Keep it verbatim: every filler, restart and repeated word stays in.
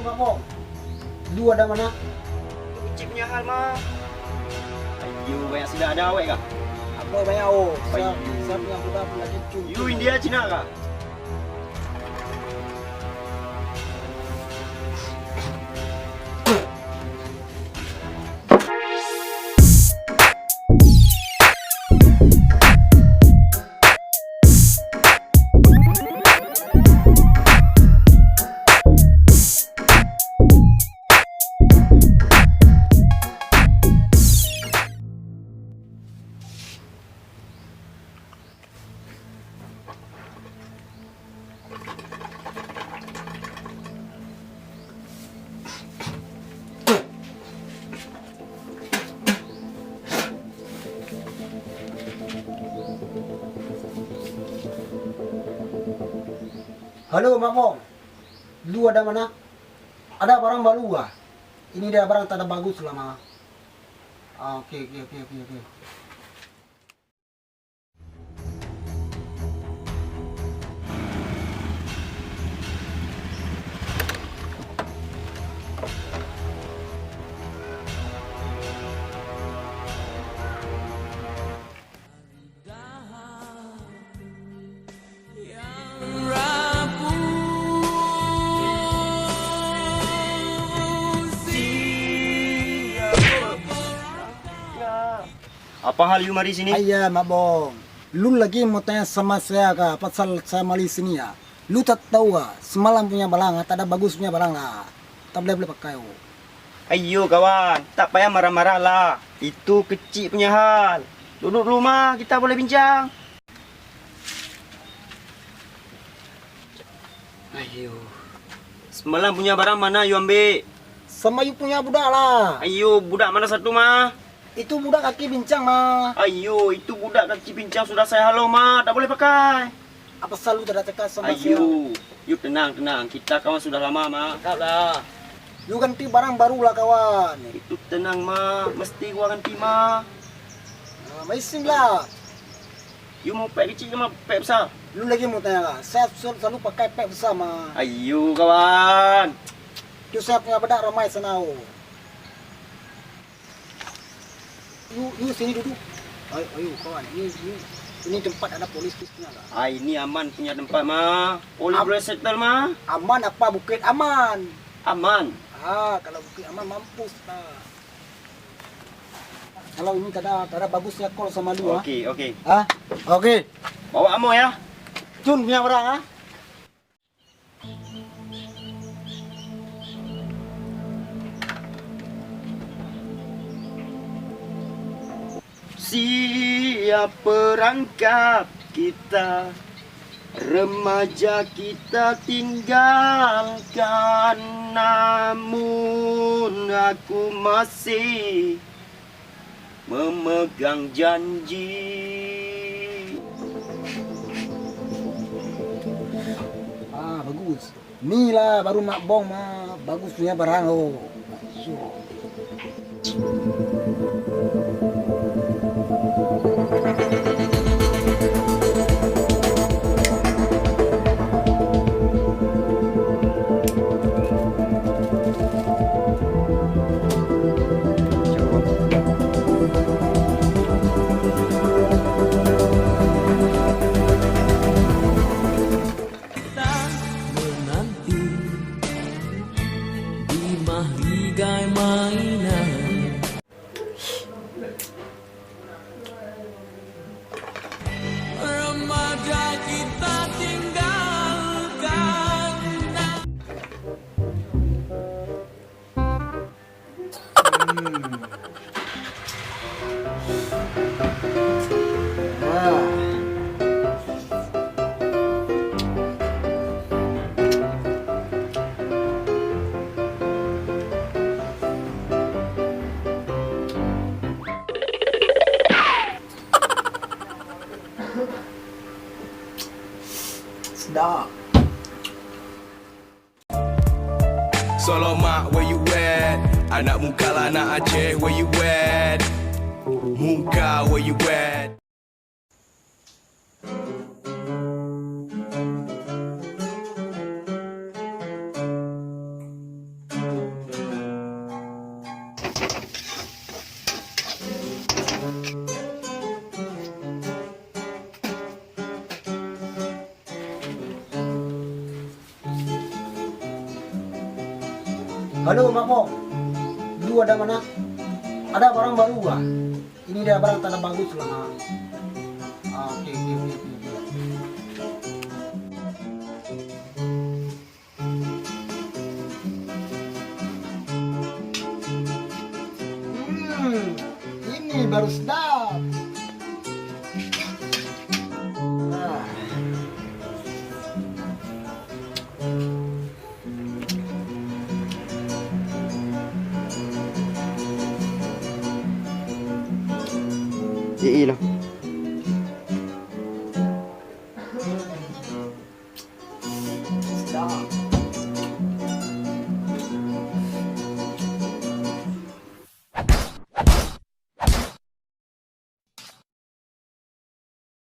Mak Bong, lu ada mana? Itu kecil punya hal, Ma. Ayo, banyak sida ada awak kah? Apa banyak, oh? Ayo. Siap, siap yang muda pun lagi cun. You India, Cina kah? Halo, Mak Bong. Lu ada mana? Ada barang baru ah. Ini dia barang tak ada bagus lah, Ma. Ah, oke, oke, oke, oke, oke. Apa hal you mari sini? Ayah, Mak Bong. Lôn lagi meutanya sama saya ka pasal saya mali sini ya. Lu tak tahu ah, semalam punya barang, ah, tak ada bagus punya barang lah. Tak boleh, boleh pakai, oh. Ayo kawan, tak payah marah-marah lah. Itu kecil punya hal. Duduk dulu ma, kita boleh bincang. Ayo. Semalam punya barang mana you ambil? Sama you punya budak lah. Ayo, budak mana satu ma? Itu budak kaki pincang, Ma. Ayo, itu budak kaki pincang sudah saya halau, Ma. Tak boleh pakai. Apa selalu tidak cakap sama saya? Ayo, you tenang, tenang. Kita kawan sudah lama, Ma. Cakap lah. You ganti barang baru lah, kawan. Itu tenang, Ma. Mesti gua ganti, Ma. Ah, maisin lah. You mau pek kecil ke, Ma, pek besar? Lu lagi mau tanya lah. Saya sel-, selalu pakai pek besar, Ma. Ayo, kawan. Tu saya punya bedak ramai sana, oh. Yu, yu, sini duduk. Ayo, ayo, kawan. Ini, ini, ini tempat ada polis, polisnya lah. Ah, ini aman punya tempat, Ma. Polis am-, boleh settle, Ma. Aman apa Bukit Aman? Aman. Ah, kalau Bukit Aman, mampus lah. Kalau ini tak ada, tak ada bagusnya call sama lu, ah. Oke, oke. Ah, oke. Bawa amoy, ya. Cun punya orang, ah. Siap berangkat kita, remaja kita tinggalkan, namun aku masih memegang janji. Ah, bagus. Ni lah baru mak bong mah, bagus punya barang, oh. Masya Allah. Kita menanti di mahligai mainan. Remaja kita tinggalkan. Hmm. Ah. Sedap. Solomak, where you at? Anak Mungkal, anak Aceh, where you at? Mungkal, where you at? Halo, Mak Pong. Lu ada mana? Ada barang baru ah. Ini dah barang tak ada bagus lah, Mak. Ah, oke, oke, oke, oke, oke. Hmm, ini baru sedap. Nah. Iya lah. Sedap.